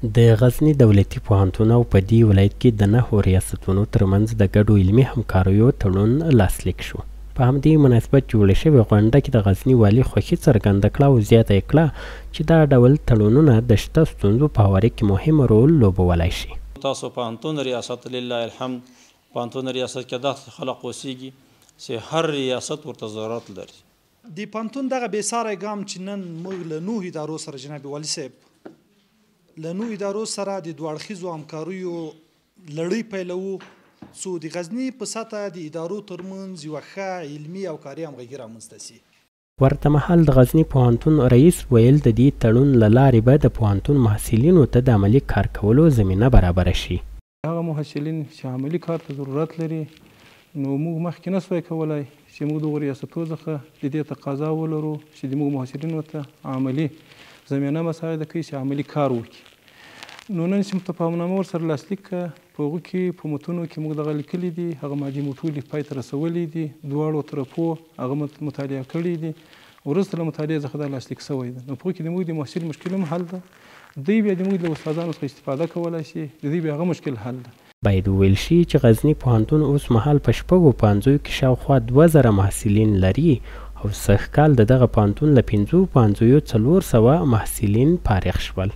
د غزني دولتي پوهنتون او په دې ولایت کې د نهو ریاستونو ترمنځ د ګډو علمي همکاریو تړون لاسلیک شو. په همدې مناسبت جوړې شوې غونډه کې د غزني والي خوښي څرګنده کړه او زیاته یې کړه چې دا ډول تړونونه د شته ستونزو په هواري کې مهم رول لوبولای شي. تاسو پوهنتون ریاست، لله الحمد، پوهنتون ریاست کې داسې خلک اوسیږي چې هر ریاست ورته ضرورت لري. د پوهنتون دغه بې ساری ګام چې نن موږ له نوو ادارو سره، جناب والي صاحب، له نوو ادارو سره د دوه اړخیزو همکاریو لړۍ پیلوو، څو د غزني په سطح د ادارو ترمنځ یوه ښه علمي او کاري همغږي رامنځته شي. ورته مهال د غزني پوهنتون رئیس ویل، د دې تړون له لارې به د پوهنتون محصلینو ته د عملي کار کولو زمینه برابره شي. هغه محصلین چې عملي کار ته ضرورت لري، نو موږ مخکې نه شوای کولای چې موږ دغو ریاستو څخه د دې تقاضا ولرو چې د موږ محصلینو ته عملي زمینه مساعده کوي چې عملي کار وکړي. نو نن چې تفاهمنامه ورسره لاسلیک کړه، په هغو کې په متونو کې موږ دغه لیکلي دي، هغه مادې مو ټولې پای ته رسولې دي، دواړو طرفو هغه مطالعه کړې دي، وروسته له مطالعې څخه دا لاسلیک شوی ده. نو په هغو کې د موږ د محصل مشکل هم حل ده، دوی بیا د موږ له استادانو څخه استفاده کولای شي، د دوی بیا هغه مشکل حل ده. باید وویل شي چې غزني پوهنتون اوس مهال په شپږو پوهنځیو کې شاوخوا 2000 محصلین لري او سږ کال د دغه پوهنتون له پنځو پوهنځیو 400 محصلین فارغ شول.